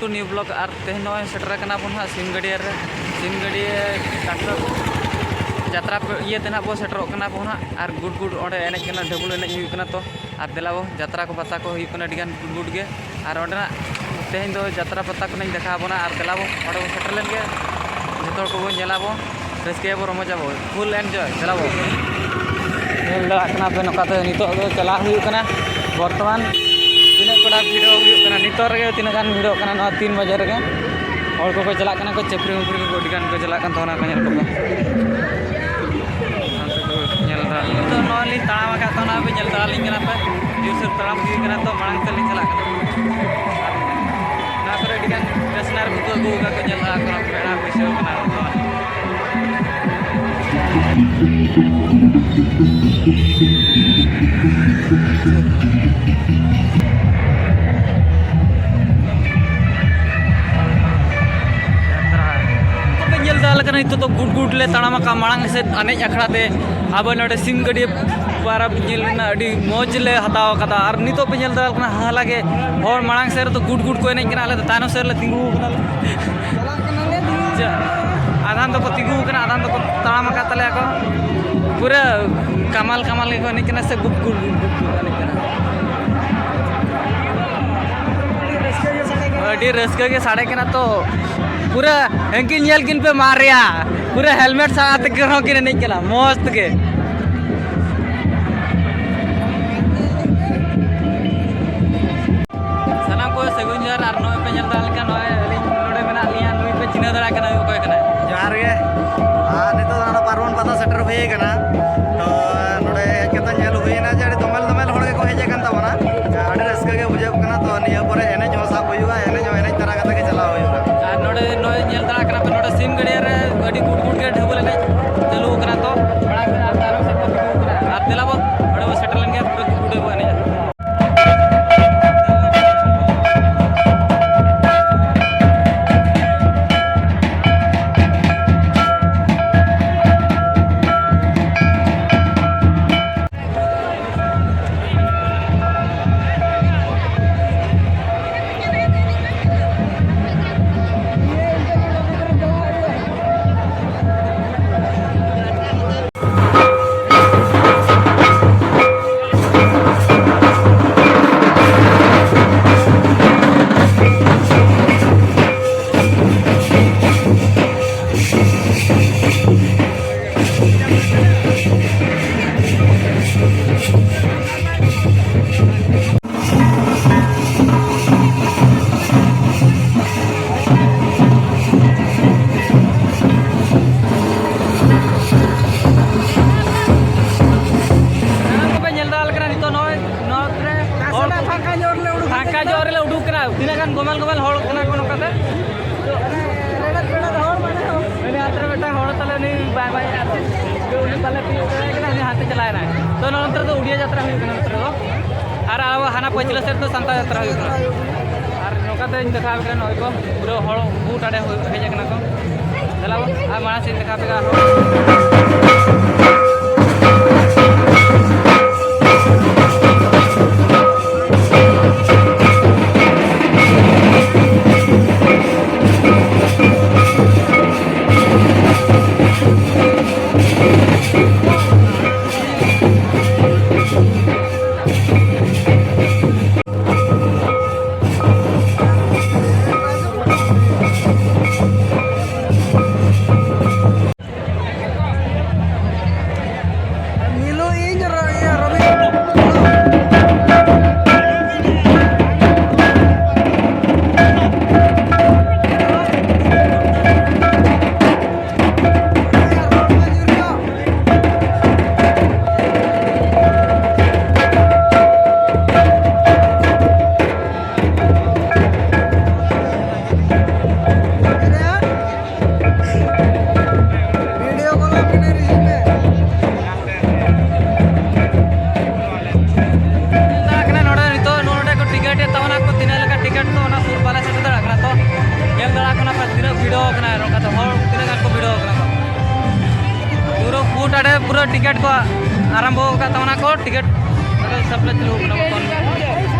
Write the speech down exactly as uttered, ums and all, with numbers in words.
To new vlog, ᱟᱨ ᱛᱮᱦᱮᱧ ᱱᱚᱜᱼᱚᱭ ᱥᱮᱴᱮᱨ ᱟᱠᱟᱱᱟ ᱵᱚᱱ ᱦᱟᱸᱜ ᱥᱤᱢᱜᱟᱹᱰᱤᱭᱟᱹ ᱨᱮ, ᱥᱤᱢᱜᱟᱹᱰᱤᱭᱟᱹ ᱠᱟᱱᱴᱟ ᱡᱟᱛᱨᱟ ᱤᱭᱟᱹ ᱛᱮ ᱱᱟᱦᱟᱜ ᱵᱚᱱ ᱥᱮᱴᱮᱨᱚᱜ ᱠᱟᱱᱟ ᱵᱚᱱ ᱦᱟᱸᱜ᱾ ᱟᱨ ᱜᱩᱰ ᱜᱩᱰ ᱚᱸᱰᱮ ᱮᱱᱮᱡ ᱠᱟᱱᱟ, ᱰᱷᱟᱹᱵᱩᱞ ᱮᱱᱮᱡ ᱦᱩᱭᱩᱜ ᱠᱟᱱᱟ᱾ ᱛᱚ ᱟᱨ ᱫᱮᱞᱟ ᱵᱚ, ᱡᱟᱛᱨᱟ ᱠᱚ ᱯᱟᱛᱟ ᱠᱚ ᱦᱩᱭᱩᱜ ᱠᱟᱱᱟ ᱟᱹᱰᱤ ᱜᱟᱱ ᱜᱩᱰ ᱜᱩᱰ ᱜᱮ᱾ ᱟᱨ ᱚᱸᱰᱮᱱᱟᱜ ᱛᱮᱦᱮᱧ ᱫᱚ ᱡᱟᱛᱨᱟ ᱯᱟᱛᱟ ᱠᱚ ᱱᱟᱜ ᱤᱧ ᱫᱮᱠᱷᱟᱣ ᱟᱵᱚᱱᱟ᱾ ᱟᱨ ᱫᱮᱞᱟ ᱵᱚ, ᱚᱸᱰᱮ ᱵᱚ ᱥᱮᱴᱮᱨ ᱞᱮᱱ ᱜᱮ, ᱡᱚᱛᱚ ᱦᱚᱲ ᱠᱚᱵᱚᱱ ᱧᱮᱞᱟ ᱵᱚ, ᱨᱟᱹᱥᱠᱟᱹᱭᱟᱵᱚ, ᱨᱚᱢᱚᱡᱟᱵᱚ, full enjoy᱾ ᱫᱮᱞᱟ ᱵᱚ, ᱧᱮᱞ ᱫᱟᱲᱮᱭᱟᱜ ᱠᱟᱱᱟ ᱯᱮ, ᱱᱚᱝᱠᱟ ᱛᱮ ᱱᱤᱛᱚᱜ ᱫᱚ ᱪᱟᱞᱟᱣ ᱦᱩᱭᱩᱜ ᱠᱟᱱᱟ᱾ ᱵᱚᱨᱛᱚᱢᱟᱱ ᱛᱤᱱᱟᱹᱜ ᱠᱚᱲᱟ ᱵᱷᱤᱲᱚᱜ ᱦᱩᱭᱩᱜ ᱠᱟᱱᱟ, ᱱᱤᱛᱚᱜ ᱨᱮᱜᱮ ᱛᱤᱱᱟᱹᱜ ᱜᱟᱱ ᱵᱷᱤᱲᱚᱜ ᱠᱟᱱᱟ ᱱᱚᱣᱟ ᱛᱤᱱ ᱵᱟᱡᱮ ᱨᱮᱜᱮ᱾ ᱦᱚᱲ ᱠᱚᱠᱚ ᱪᱟᱞᱟᱜ ᱠᱟᱱᱟ ᱠᱚ, ᱪᱟᱹᱯᱨᱤ ᱢᱟᱹᱯᱨᱤ ᱠᱚ ᱟᱹᱰᱤ ᱜᱟᱱ ᱠᱚ ᱪᱟᱞᱟᱜ ᱠᱟᱱ ᱛᱟᱵᱚᱱᱟ ᱠᱚ, ᱧᱮᱞ ᱠᱚᱯᱮ᱾ ᱚᱱᱛᱮ ᱠᱚ ᱧᱮᱞ ᱮᱫᱟ᱾ ᱱᱤᱛᱚᱜ ᱱᱚᱜᱼᱚᱭ ᱞᱤᱧ ᱛᱟᱲᱟᱢ ᱟᱠᱟᱫ ᱛᱟᱵᱚᱱᱟ, ᱯᱮ ᱧᱮᱞ ᱫᱟᱲᱮᱭᱟᱞᱤᱧ ᱠᱟᱱᱟ ᱯᱮ, ᱡᱳᱨᱥᱳᱨ ᱛᱟᱲᱟᱢ ᱦᱩᱭ ᱠᱟᱱᱟ, ᱛᱚ ᱢᱟᱲᱟᱝ ᱥᱮᱫ ᱞᱤᱧ ᱪᱟᱞᱟᱜ ᱠᱟᱱᱟ᱾ ᱱᱚᱣᱟ ᱠᱚᱨᱮ ᱟᱹᱰᱤ ᱜᱟᱱ ᱯᱮᱥᱮᱱᱟᱨ ᱠᱚᱠᱚ ᱟᱹᱜᱩ ᱟᱠᱟᱫ ᱠᱚ, ᱧᱮᱞ ᱫᱟᱲᱮᱭᱟᱜ ᱠᱟᱱᱟ, ᱯᱮᱲᱟ ᱵᱟᱹᱭᱥᱟᱹᱣ ᱠᱟᱱᱟ ᱱᱚᱣᱟ᱾ ᱠᱚᱯᱮ ᱧᱮᱞ ᱫᱟᱲᱮᱭᱟᱜ ᱠᱟᱱᱟ, ᱱᱤᱛᱚᱜ ᱫᱚ ᱜᱩᱰ ᱜᱩᱰ ᱞᱮ ᱛᱟᱲᱟᱢ ᱟᱠᱟᱫ ᱢᱟᱲᱟᱝ ᱥᱮᱫ ᱮᱱᱮᱡ ᱟᱠᱷᱲᱟ ᱛᱮ᱾ ᱟᱵᱚ ᱱᱚᱰᱮ ᱥᱤᱢ ᱜᱟᱹᱰᱭᱟᱹ ᱯᱟᱨᱟᱵᱽ ᱧᱮᱞ ᱨᱮᱱᱟᱜ ᱟᱹᱰᱤ ᱢᱚᱡᱽ ᱞᱮ ᱦᱟᱛᱟᱣ ᱟᱠᱟᱫᱟ᱾ ᱟᱨ ᱱᱤᱛᱚᱜ ᱯᱮ ᱧᱮᱞ ᱫᱟᱲᱮᱭᱟᱜ ᱠᱟᱱᱟ, ᱦᱟᱦᱟᱞᱟ ᱜᱮ ᱦᱚᱲ ᱢᱟᱲᱟᱝ ᱥᱮᱫ ᱨᱮᱫᱚ ᱜᱩᱰ ᱜᱩᱰ ᱠᱚ ᱮᱱᱮᱡ ᱠᱟᱱᱟ, ᱟᱞᱮ ᱫᱚ ᱛᱟᱭᱱᱚᱢ ᱥᱮᱫ ᱨᱮᱞᱮ ᱛᱤᱸᱜᱩ ᱟᱠᱟᱱᱟ᱾ ᱪᱮᱫ? ᱟᱫᱷᱟᱱ ᱫᱚᱠᱚ ᱛᱤᱸᱜᱩ ᱟᱠᱟᱱᱟ, ᱟᱫᱷᱟᱱ ᱫᱚᱠᱚ ᱛᱟᱲᱟᱢ ᱟᱠᱟᱫ ᱛᱟᱞᱮᱭᱟ ᱠᱚ᱾ ᱯᱩᱨᱟᱹ ᱠᱟᱢᱟᱞ ᱠᱟᱢᱟᱞ ᱜᱮᱠᱚ ᱮᱱᱮᱡ ᱠᱟᱱᱟ ᱥᱮ, ᱜᱩᱰ ᱜᱩᱰ ᱜᱩᱰ ᱜᱩᱰ ᱠᱚ ᱮᱱᱮᱡ ᱠᱟᱱᱟ᱾ ᱟᱹᱰᱤ ᱨᱟᱹᱥᱠᱟᱹ ᱜᱮ ᱥᱟᱰᱮ ᱠᱟᱱᱟ ᱛᱚ, ᱯᱩᱨᱟᱹ ᱦᱟᱹᱱᱠᱤᱱ ᱧᱮᱞ ᱠᱤᱱ ᱯᱮ ᱢᱟᱨᱮᱭᱟ, ᱯᱩᱨᱟᱹ ᱦᱮᱞᱢᱮᱴ ᱥᱟᱵ ᱠᱟᱛᱮ ᱦᱚᱸ ᱠᱤᱱ ᱮᱱᱮᱡ ᱠᱟᱱᱟ, ᱢᱚᱡᱽ ᱛᱮᱜᱮ᱾ ᱥᱟᱱᱟᱢ ᱠᱚ ᱥᱟᱹᱜᱩᱱ ᱡᱚᱦᱟᱨ᱾ ᱟᱨ ᱱᱚᱜᱼᱚᱭ ᱯᱮ ᱧᱮᱞ ᱫᱟᱲᱮᱭᱟᱜ ᱠᱟᱱ, ᱱᱚᱜᱼᱚᱭ ᱟᱹᱞᱤᱧ ᱱᱚᱰᱮ ᱢᱮᱱᱟᱜ ᱞᱤᱧᱟ, ᱱᱩᱭ ᱯᱮ ᱪᱤᱱᱦᱟᱹ ᱫᱟᱲᱮᱭᱟᱜ ᱠᱟᱱᱟ, ᱱᱩᱭ ᱚᱠᱚᱭ ᱠᱟᱱᱟᱭ? ᱡᱚᱦᱟᱨ ᱜᱮ᱾ ᱟᱨ ᱱᱤᱛᱚᱜ ᱫᱚ ᱱᱚᱰᱮ ᱯᱟᱨᱵᱚᱱ ᱯᱟᱛᱟ ᱥᱮᱴᱮᱨ ᱦᱩᱭ ᱟᱠᱟᱱᱟ᱾ ᱛᱚ ᱱᱚᱰᱮ ᱦᱮᱡ ᱠᱟᱛᱮ ᱧᱮᱞ ᱦᱩᱭᱱᱟ ᱡᱮ ᱟᱹᱰᱤ ᱫᱚᱢᱮᱞ ᱫᱚᱢᱮᱞ ᱦᱚᱲ ᱜᱮᱠᱚ ᱦᱮᱡ ᱟᱠᱟᱱ ᱛᱟᱵᱚᱱᱟ᱾ ᱟᱹᱰᱤ ᱨᱟᱹᱥᱠᱟᱹ ᱜᱮ ᱵᱩᱡᱷᱟᱹᱜ ᱠᱟᱱᱟ᱾ ᱛᱚ ᱱᱤᱭᱟᱹ ᱯᱚᱨᱮ ᱮᱱᱮᱡ ᱦᱚᱸ ᱥᱟᱵ ᱦᱩᱭᱩᱜᱼᱟ, ᱮᱱᱮᱡ ᱦᱚᱸ ᱮᱱᱮᱡ ᱛᱟᱨᱟ ᱠᱟᱛᱮ ᱜᱮ ᱪᱟᱞᱟᱣ ᱦᱩᱭᱩᱜᱼᱟ᱾ ᱟᱨ ᱱᱚᱰᱮ ᱱᱚᱜᱼᱚᱭ ᱧᱮᱞ ᱫᱟᱲᱮᱭᱟᱜ ᱠᱟᱱᱟ ᱯᱮ, ᱱᱚᱰᱮ ᱥᱤᱢ ᱜᱟᱹᱰᱭᱟᱹ ᱨᱮ ᱟᱹᱰᱤ ᱜᱩᱰ ᱜᱩᱰ ᱜᱮ ᱰᱷᱟᱹᱵᱩᱞ ᱮᱱᱮᱡ ᱪᱟᱹᱞᱩ ᱟᱠᱟᱱᱟ᱾ ᱛᱚ ᱢᱟᱲᱟᱝ ᱨᱮ ᱟᱨ ᱛᱟᱭᱱᱚᱢ ᱦᱚᱲ ᱠᱟᱱᱟ ᱠᱚ ᱱᱚᱝᱠᱟᱛᱮ᱾ ᱩᱱᱤ ᱦᱟᱱᱛᱮ ᱨᱮ ᱢᱤᱫᱴᱟᱝ ᱦᱚᱲ ᱛᱟᱞᱮ, ᱩᱱᱤ ᱵᱟᱭ, ᱵᱟᱭ, ᱩᱱᱤ ᱵᱟᱞᱮ ᱛᱤᱭᱳᱜ ᱫᱟᱲᱮᱭᱟᱭ ᱠᱟᱱᱟ, ᱩᱱᱤ ᱦᱟᱱᱛᱮ ᱪᱟᱞᱟᱣ ᱮᱱᱟᱭ᱾ ᱛᱚ, ᱱᱚᱣᱟ ᱱᱚᱛᱮ ᱨᱮᱫᱚ ᱩᱰᱤᱭᱟ ᱡᱟᱛᱨᱟ ᱦᱩᱭᱩᱜ ᱠᱟᱱᱟ ᱱᱚᱛᱮ ᱨᱮᱫᱚ, ᱟᱨ ᱟᱵᱚ ᱦᱟᱱᱟ ᱯᱟᱹᱪᱷᱞᱟᱹ ᱥᱮᱫ ᱫᱚ ᱥᱟᱱᱛᱟᱲ ᱡᱟᱛᱨᱟ ᱦᱩᱭᱩᱜ ᱠᱟᱱᱟ᱾ ᱟᱨ ᱱᱚᱝᱠᱟᱛᱮᱧ ᱫᱮᱠᱷᱟᱣ ᱟᱯᱮ ᱠᱟᱱᱟ, ᱱᱚᱜᱼᱚᱭ ᱠᱚ ᱯᱩᱨᱟᱹ ᱦᱚᱲ ᱜᱩᱴ ᱟᱲᱮ ᱦᱩᱭ, ᱦᱮᱡ ᱟᱠᱟᱱᱟ ᱠᱚ᱾ ᱫᱮᱞᱟ ᱵᱚᱱ, ᱟᱨ ᱢᱟᱲᱟᱝ ᱥᱮᱫ ᱫᱮᱠᱷᱟᱣ ᱟᱯᱮ ᱠᱟᱱᱟ ᱟᱨᱦᱚᱸ᱾ ᱢᱤᱞᱩ ᱤᱧ ᱨᱚ-, ᱤᱭᱟᱹ, ᱨᱚᱵᱤ᱾ ᱵᱷᱤᱰᱤᱭᱳ ᱠᱚᱞ ᱟᱹᱵᱤᱱ ᱨᱤᱥᱤᱵᱷ ᱢᱮ᱾ ᱪᱟᱞᱟᱜ ᱠᱟᱱᱟ ᱱᱚᱰᱮ ᱱᱤᱛᱚᱜ ᱱᱚᱰᱮ ᱠᱚ ᱴᱤᱠᱤᱴ ᱮᱫ ᱛᱟᱵᱚᱱᱟ ᱠᱚ, ᱛᱤᱱᱟᱹᱜ ᱞᱮᱠᱟ ᱴᱤᱠᱤᱴ ᱠᱚ ᱚᱱᱟ ᱥᱩᱨ ᱵᱟᱞᱮ ᱥᱮᱴᱮᱨ ᱫᱟᱲᱮᱭᱟᱜ ᱠᱟᱱᱟ᱾ ᱛᱚ, ᱧᱮᱞ ᱫᱟᱲᱮᱭᱟᱜ ᱠᱟᱱᱟ ᱯᱮ ᱛᱤᱱᱟᱹᱜ ᱵᱷᱤᱲ ᱟᱠᱟᱱᱟ, ᱱᱚᱝᱠᱟ ᱛᱮ ᱦᱚᱲ ᱛᱤᱱᱟᱹᱜ ᱜᱟᱱ ᱠᱚ ᱵᱷᱤᱲ ᱟᱠᱟᱱᱟ ᱠᱚ᱾ ᱯᱩᱨᱟᱹ ᱯᱷᱩᱴ ᱟᱲᱮ ᱯᱩᱨᱟᱹ ᱴᱤᱠᱤᱴ ᱠᱚ ᱟᱨᱟᱢᱵᱷᱚ ᱟᱠᱟᱫ ᱛᱟᱵᱚᱱᱟ ᱠᱚ, ᱴᱤᱠᱤᱴ ᱱᱚᱰᱮ ᱥᱟᱯᱞᱟᱭ ᱪᱟᱹᱞᱩ ᱟᱠᱟᱱᱟ ᱵᱚᱨᱛᱚᱢᱟᱱ᱾